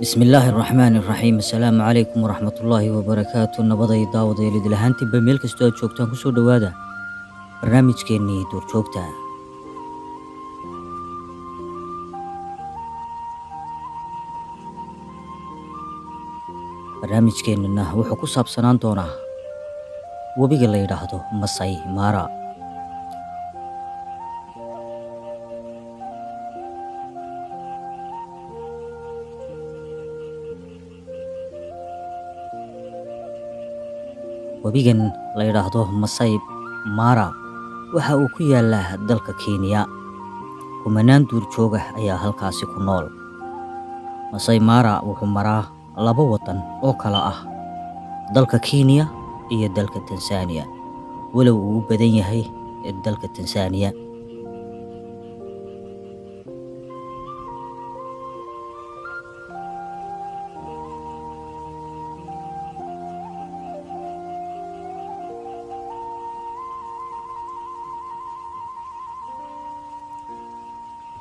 Bismillaahi raxmaani raxiim. Assalaamu calaykum waraxmatullaahi wabarakaatu. Nabaday daawadayaal, idil ahaantiinba meel kastoo aad joogtaan kusoo dhowaada barnaamijkeennii duurjoogta. Barnaamijkeennana wuxuu ku saabsanaan doonaa webiga la yidhaahdo Masai Mara. Webigan la yidhaahdo Masai Mara waxa uu ku yaalaa dalka Kenya. Kumanaan duurjooga ayaa halkaasi ku nool. Masai Mara wuxuu maraa laba wadan oo kala ah dalka Kenya iyo dalka Tansaaniya, walow uu u badan yahay dalka Tansaaniya.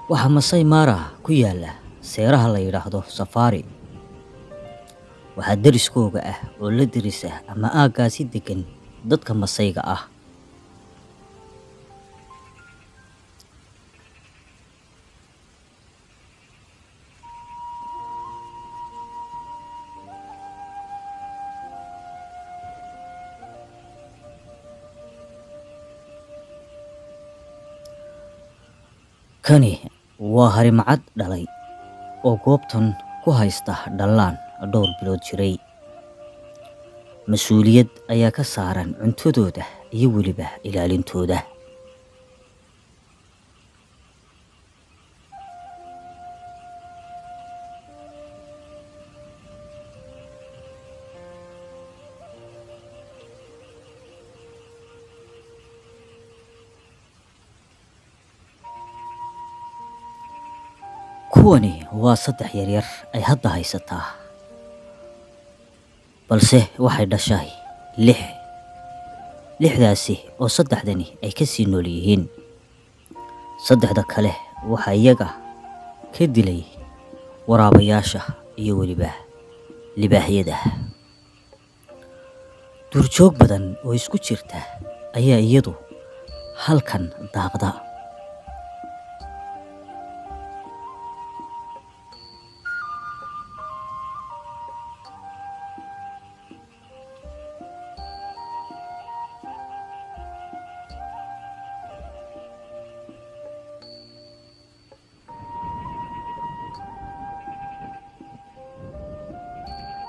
Waxaa Masai Mara ku yaala seeraha la yidhaahdo Safari. Waxaa deriskooga ah oo la deris ah ama aaggaasi degan dadka Masayga ah. Kani waa harimacad dhalay oo goobtan ku haysta dhallaan dhowr bilood jiray. Mas-uuliyad ayaa ka saaran cuntadooda iyo weliba ilaalintooda. Kuwani waa saddex yaryar ay hadda haysataa, balse waxay dhashay lix. Lixdaasi oo saddexdani ay ka sii nool yihiin. Saddexda kale waxaa iyaga ka dilay waraabayaasha iyo weliba libaaxyada. Duurjoog badan oo isku jirta ayaa iyadu halkan daaqda.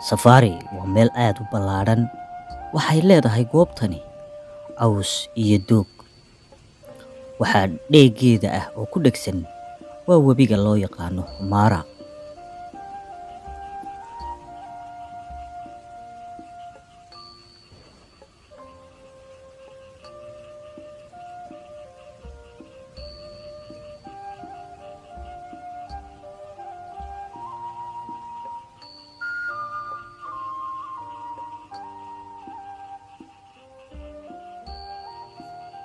Safari waa meel aad u ballaadhan. Waxay leedahay goobtani caws iyo doog. Waxaa dheegeeda ah oo ku dhegsan waa webiga loo yaqaano Mara.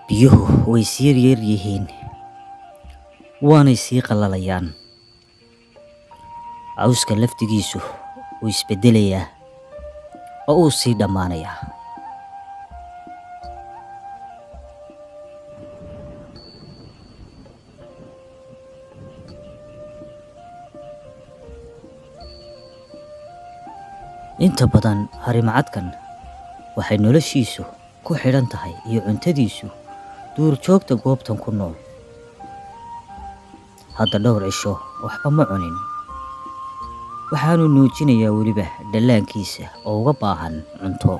Biyuhu way sii yaryar yihiin, waanay sii qallalayaan. Cawska laftigiisu wuu isbedelayaa oo uu sii dhammaanayaa. Inta badan harimacadkan waxay noloshiisu ku xidhan tahay iyo cuntadiisu duurjoogta goobtan ku nool. Hadda dhowr cisho waxba ma cunin. Waxaanu nuujinayaa weliba dhallaankiisa oo uga baahan cunto.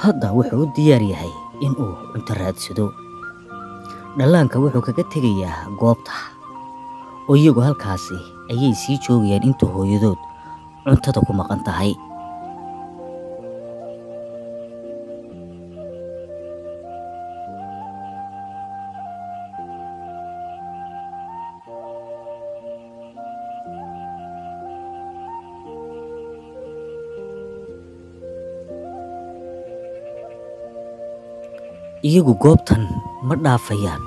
Hadda wuxuu u diyaar yahay in uu cunto raadsado. Dhallaanka wuxuu kaga tegayaa goobta, oo iyagu halkaasi ayay sii joogayaan inta hooyadood cuntada ku maqan tahay. Iyagu goobtan ma dhaafayaan.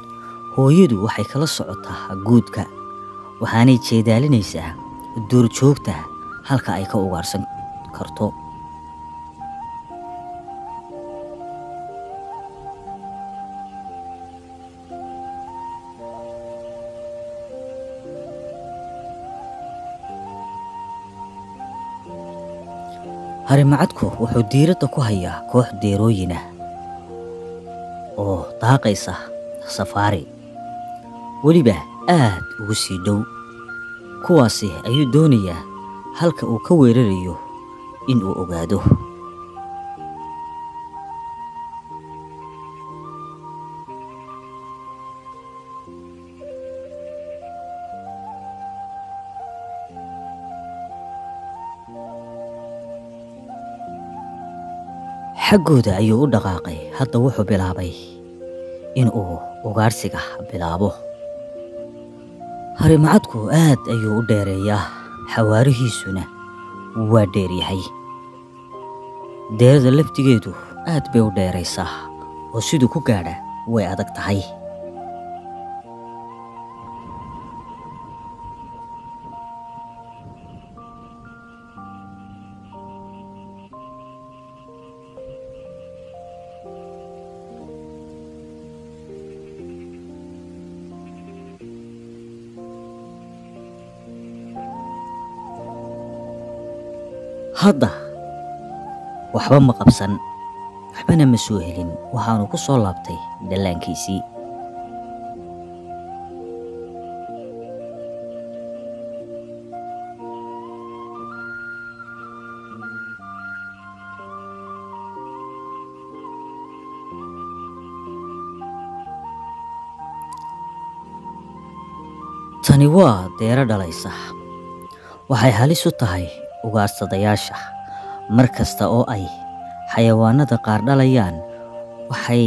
Hooyadu waxay kala socotaa guudka, waxaanay jeedaalinaysaa duurjoogta halka ay ka ugaarsan karto. Harimacadku wuxuu diiradda ku hayaa koox deerooyin ah oo daaqaysa safaari, weliba aad ugu sii dhow. Kuwaasi ayuu doonayaa halka uu ka weerarayo in uu ogaado. Xaggooda ayuu u dhaqaaqay. Hadda wuxuu bilaabay in uu ugaarsiga bilaabo. Harimacadku aad ayuu u dheereeyaa, xawaarihiisuna waa dheeryahay. Deerada laftigeedu aad bay u dheeraysaa oo siduu ku gaadha way adag tahay. Hadda waxba ma qabsan, waxbana ma soo helin. Waxaanu ku soo laabtay dhallaankiisii. Tani waa deero dhalaysa. Waxay halis u tahay ugaarsadayaasha. Mar kasta oo ay xayawaanada qaar dhalayaan, waxay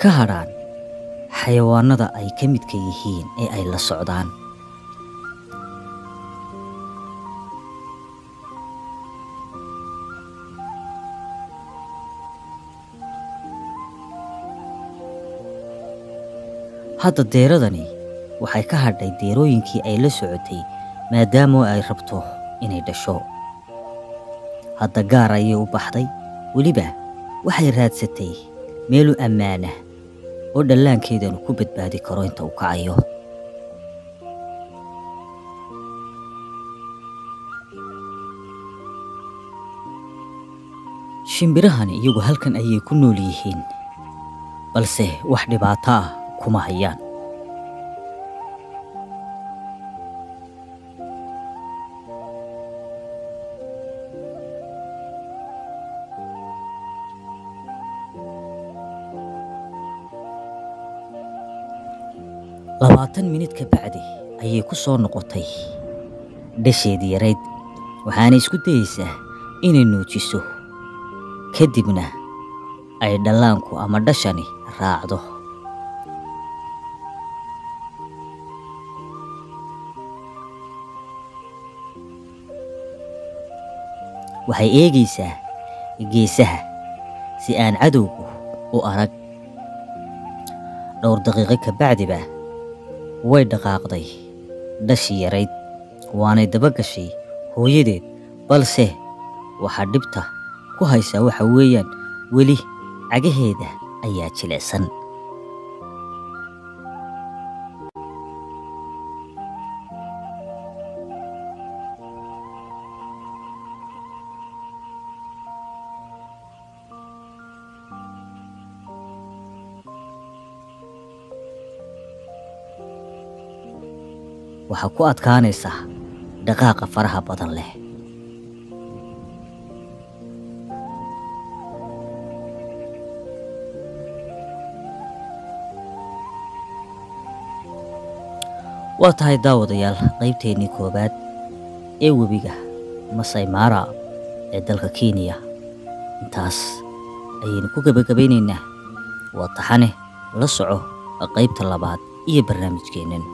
ka hadhaan xayawaanada ay ka midka yihiin ee ay la socdaan. Hadda deeradani waxay ka hadhay deerooyinkii ay la socotay maadaama ay rabto inay dhasho. Hadda gaar ayay u baxday, weliba waxay raadsatay meel u ammaan ah oo dhallaankeedanu ku badbaadi karo inta uu kacayo. Shimbirahani iyagu halkan ayay ku nool yihiin, balse wax dhibaato ah kuma hayaan. 20 minid ka bacdi ayay ku soo noqotay dhasheedii yarayd, waxaana isku dayeysaa inay nuujiso, kadibna ay dhallaanku ama dhashani raacdo. Waxay eegaysaa geesaha si aan cadowgu u arag. Dhowr daqiiqo ka bacdiba way dhaqaaqday dhashii yarayd, waanay daba gashay hooyadeed, balse waxaa dhibta ku haysaa waxa weeyaan weli cagaheeda ayaa jilicsan. Waxaa ku adkaanaysa dhaqaaqa faraha badan leh. Waa tahay daawadayaal, qaybteennii koowaad ee webiga Masai Mara ee dalka Kenya intaas ayaynu ku gabagabaynaynaa. Waa taxane, la soco qaybta labaad iyo barnaamijkeennan.